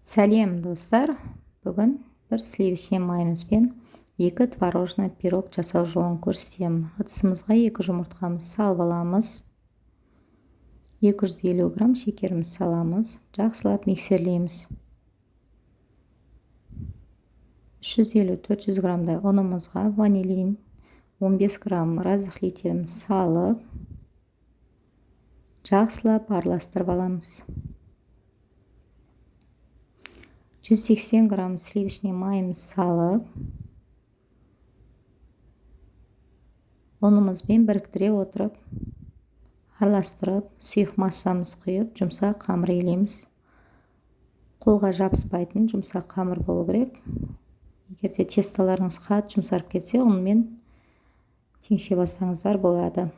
Сәлем, достар! Бүгін бір сливочный майымызбен екі творожный пирог жасау жолын көрсетемін. Ыдысымызға екі жұмыртқамызды салып аламыз. 250 грамм шекерімізді саламыз. Жақсылап миксерлейміз. 350-400 граммдай ұнымызға ванилин, 15 грамм разрыхлителіміз салып, жақсылап араластырып аламыз. 180 грамм сливочный майымыз салып, ұнымызбен біріктіре отырып, араластырып, сұйық массамыз құйып, жұмсақ қамыр илейміз. Қолға жабыспайтын жұмсақ қамыр болу керек. Егер де тестоларыңыз қатты жұмсарып кетсе, ұнмен теңше бассаңыздар болады.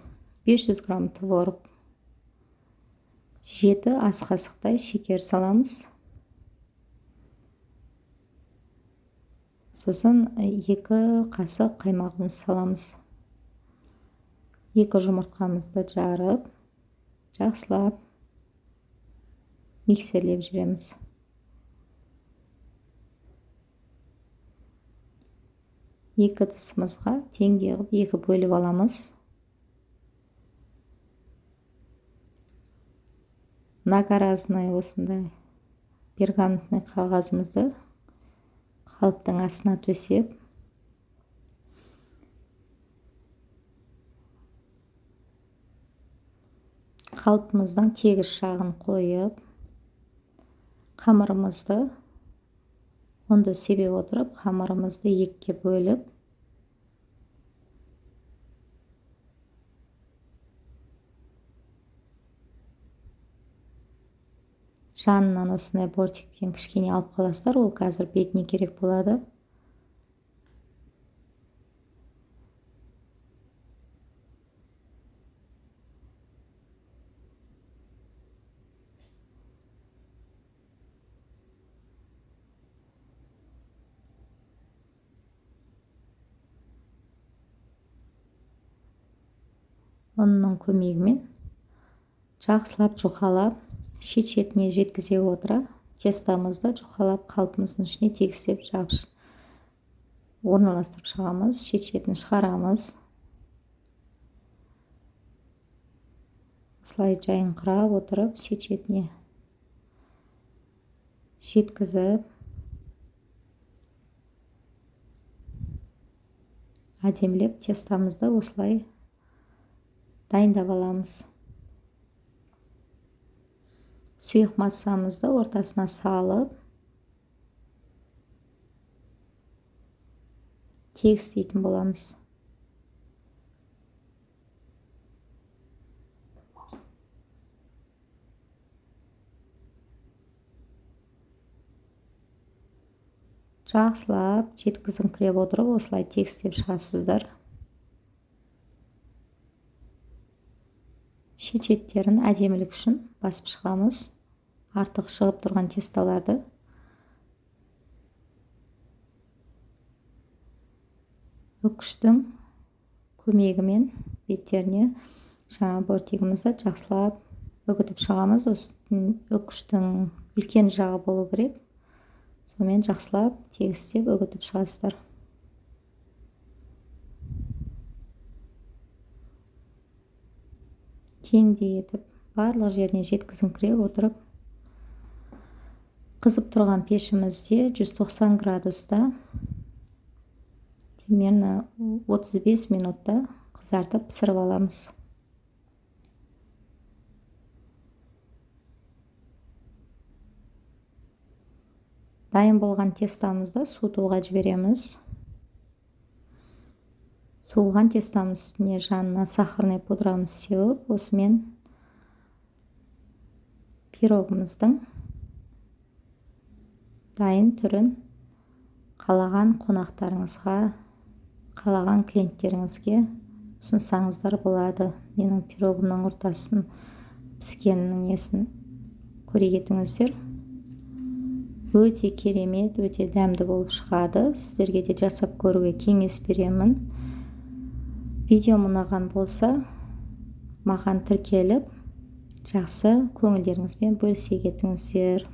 500 грамм творог, 7 ас қасықтай шекер саламыз. Сосын 2 қасық қаймағымыз саламыз. 2 жұмыртқамызды жарып, жақсылап миксерлеп жүреміз. Екі ыдысымызға теңдей қылып екі бөліп аламыз. Многоразный осындай пергаментный қағазымызды қалыптың астына төсеп, қалыпымыздың тегіс жағын қойып, қамырымызды ұнды себе отырып, қамырымызды екіге бөліп, жанынан осындай бортиктен кішкене алып қаласыздар, ол қазір бетіне керек болады. Ұнның көмегімен жақсылап жұқалап, шет-шетіне жеткізе отыра, тестамызды жұқалап қалпымыздың ішіне тегістеп жабып орналастырып шығамыз, шет-шетін шығарамыз. Осылай жайыңқырап отырып, шет-шетіне жеткізіп, әдемілеп тестамызды осылай дайындап аламыз. Сұйық массамызды ортасына салып, тегістейтін боламыз. Жақсылап жеткізіңкіреп отырып, осылай тегістеп шығасыздар. Шет-шеттерін әдемілік үшін басып шығамыз. Артық шығып тұрған тесталарды үкіштің көмегімен беттеріне жаңа бортигімізді жақсылап үгітіп шығамыз. Үкіштің үлкен жағы болу керек. Сонымен жақсылап тегістеп үгітіп шығасыздар. Теңдей етіп барлық жеріне жеткізіңкіреп отырып, қызып тұрған пешімізде 190 градуста примерно 35 минутта қызартып пісіріп аламыз. Дайын болған тестамызды суытуға жібереміз. Суыған тестамыз үстіне жанына сахарный пудрамыз сеуіп, осымен пирогымыздың дайын түрін қалаған қонақтарыңызға, қалаған клиенттеріңізге ұсынсаңыздар болады. Менің пирогымның ортасын піскенінің несін көре кетіңіздер. Өте керемет, өте дәмді болып шығады. Сіздерге де жасап көруге кеңес беремін. Видеом ұнаған болса, маған тіркеліп, жақсы көңілдеріңізбен бөлісе кетіңіздер.